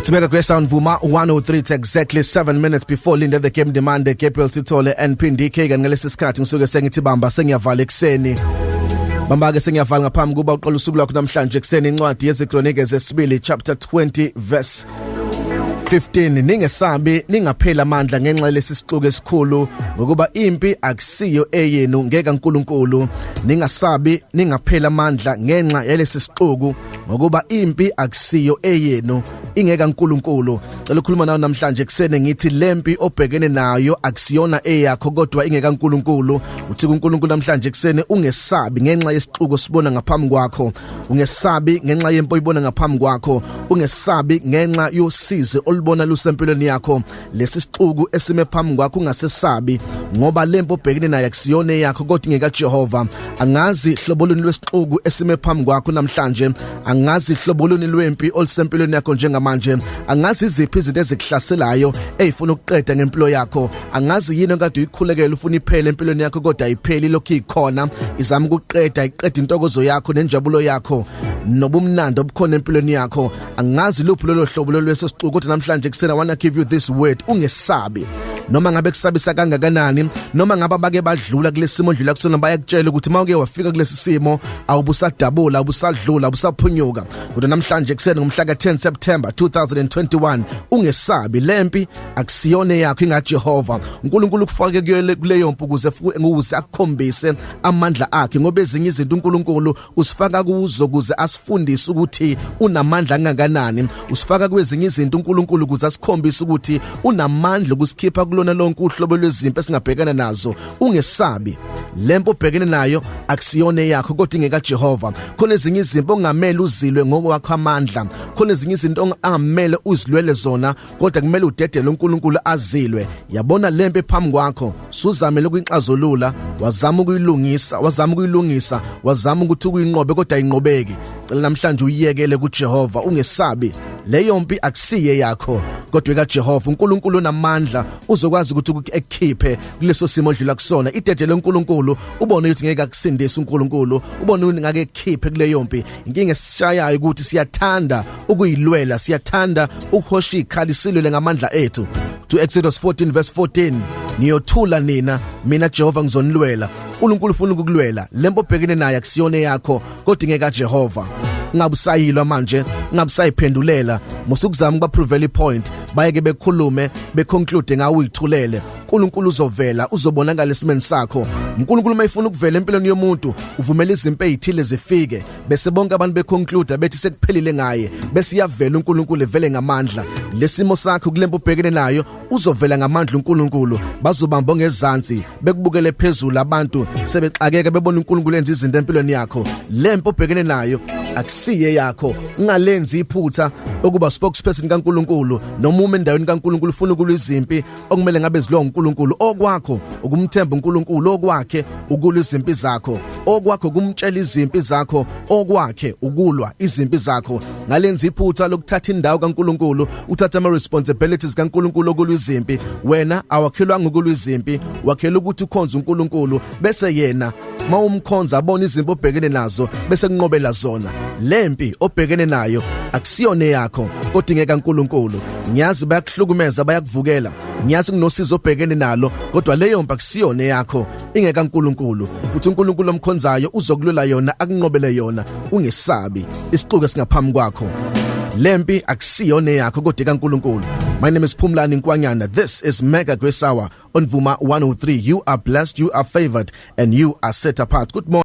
It's Mega Grace on Vuma 103. It's exactly 7 minutes before Linda the Game Demand, Gabriel Sithole and Phindi K. Ngalesi sikhathi ngisuke sengithi bamba, sengiyavala ekseni. Bamba ke, sengiyavala ngaphambi kuba uqala usuku lwakho namhlanje ekseni. Incwadi yeziKronike zesibili chapter 20 verse 15: "Ningesabi, ningapheli amandla ngenxa lesi sixuku esikhulu, ngokuba impi akusiyo eyenu, ngeka uNkulunkulu." Ningasabi, ningapheli amandla ngenxa yalesi sixuku, ngokuba impi akusiyo eyenu, ingeka uNkulunkulu. Cela ukukhuluma nawe namhlanje kusene, ngithi lempi obhekene nayo akusiyona eyakho, kodwa ingeka uNkulunkulu. Uthi kuNkulunkulu namhlanje kusene, ungesabi ngenxa yesixuku sibona ngaphambi kwakho, ungesabi ngenxa yempi oyibona ngaphambi kwakho, ungesabi ngenxa yosizi olubona lusempilweni yakho. Lesi sixuku esime phambi kwakho, ungasesabi, ngoba lempi obhekene nayo akusiyona eyakho, kodwa ingeka Jehova. Angazi hlobo luni lwesixuku esime phambi kwakho namhlanje, angazi hlobo luni lwempi olusempilweni yakho njengamanje, angazi iziphi izinto ezikuhlaselayo ezifuna ukuqeda ngempilo yakho, angazi yini okade uyikhulekela ufuna iphele empilweni yakho, kodwa ayipheli, lokhu ikhona izama ukuqeda, iqeda intokozo yakho nenjabulo yakho nobumnandi obukhona empilweni yakho. Angazi luphi lolo hlobo lolweso sixuku, kodwa namhlanje kusena I wanna give you this word: ungesabi. Noma ngabe kusabisa kangakanani, noma ngabe abake badlula kulesimo odlula kusona bayakutshela ukuthi mawuke wafika kulesi simo awubusadabula, awubusadlula, awusaphunyuka, kodwa namhlanje kuseni ngomhla ka-10 September 2021, ungesabi. Lempi akusiyona yakho, ingaJehova. uNkulunkulu kufake kuleyo mpi ukuze akukhombise amandla akhe, ngoba ezinye izinto uNkulunkulu usifaka kuzo kuze asifundise ukuthi unamandla kangakanani. Usifaka kwezinye izinto uNkulunkulu ukuze asikhombise ukuthi unamandla ukusikhipha kulona lonke uhlobo lwezimpi esingabhekana nazo. Ungesabi, lempi obhekene nayo akusiyona yakho, kodwa ingeka Jehova. Khona ezinye izinto ongamele uzilwe ngokwakho amandla, khona ezinye izinto ongamele uzilwele zona, kodwa kumele udedele uNkulunkulu azilwe. Yabona lempi phambi kwakho, suzamele ukuyixazulula, wazama ukuyilungisa, wazama ukuyilungisa, wazama ukuthi ukuyinqobe, kodwa ayinqobeki. Cela namhlanje uyiyekele kuJehova. Ungesabi, leyo mpi akusiye yakho, kodwa ekaJehova. uNkulunkulu unamandla, uzokwazi ukuthi ekukhiphe kuleso simo odlula kusona. Idedele uNkulunkulu, ubone ukuthi ngeke akusindise uNkulunkulu, ubone ukuthi ngeke ekukhiphe kuleyo mpi. Inkinga esishayayo ukuthi siyathanda ukuyilwela, siyathanda ukuhosha ikhali, silwele ngamandla ethu. To Exodus 14 verse 14: "Niyothula nina, mina Jehova ngizonilwela." uNkulunkulu ufuna ukukulwela. Lempi obhekene nayo akusiyona yakho, kodwa ingeka Jehova. Ngabe usayilwa manje, ngabe usayiphendulela, musukuzama ukuba-prove ipoint. Bayeke bekhulume, beconclude ngawe, uyithulele. uNkulunkulu uzovela, uzobonakala esimeni sakho. uNkulunkulu mayifuna ukuvela empilweni yomuntu uvumela izimpi ezithile zifike, bese bonke abantu beconclude bethi sekuphelile ngaye, bese iyavela uNkulunkulu, evele ngamandla. Lesimo sakho, kulempi obhekene nayo, uzovela ngamandla uNkulunkulu. Bazobamba ngezansi bekubukele phezulu abantu, sebexakeka bebona uNkulunkulu enza izinto empilweni yakho. Lempi obhekene nayo akusiye yakho. Ungalenzi iphutha ukuba spokesperson kaNkulunkulu noma uma endaweni kaNkulunkulu ufuna ukulwa izimpi okumele ngabe zilwa uNkulunkulu. Okwakho ukumthemba uNkulunkulu, okwakhe ukulwa izimpi zakho, okwakho kumtshela izimpi zakho, okwakhe ukulwa izimpi zakho. Ngalenza iphutha lokuthatha indawo kaNkulunkulu, uthatha ama responsibilities kaNkulunkulu okulwa izimpi. Wena awakhelwanga ukulwa izimpi, wakhela ukuthi ukhonze uNkulunkulu, bese yena mawumkhonza abona izimpi obhekene nazo, bese kunqobela zona. Lempi obhekene nayo akusiyona yakho, kodwa ingeka uNkulunkulu. Ngiyazi bayakuhlukumeza, bayakuvukela, ngiyazi kunosizo obhekene nalo, kodwa leyo mpi akusiyona yakho, ingeka uNkulunkulu. Futhi uNkulunkulu omkhonzayo uzokulwela yona, akunqobele yona. Ungesabi isixuku esingaphambi kwakho, lempi akusiyona yakho, kodwa kaNkulunkulu. My name is Phumlani Nkwanyana. This is Mega Grace Hour on Vuma 103. You are blessed, you are favored and you are set apart. Good morning.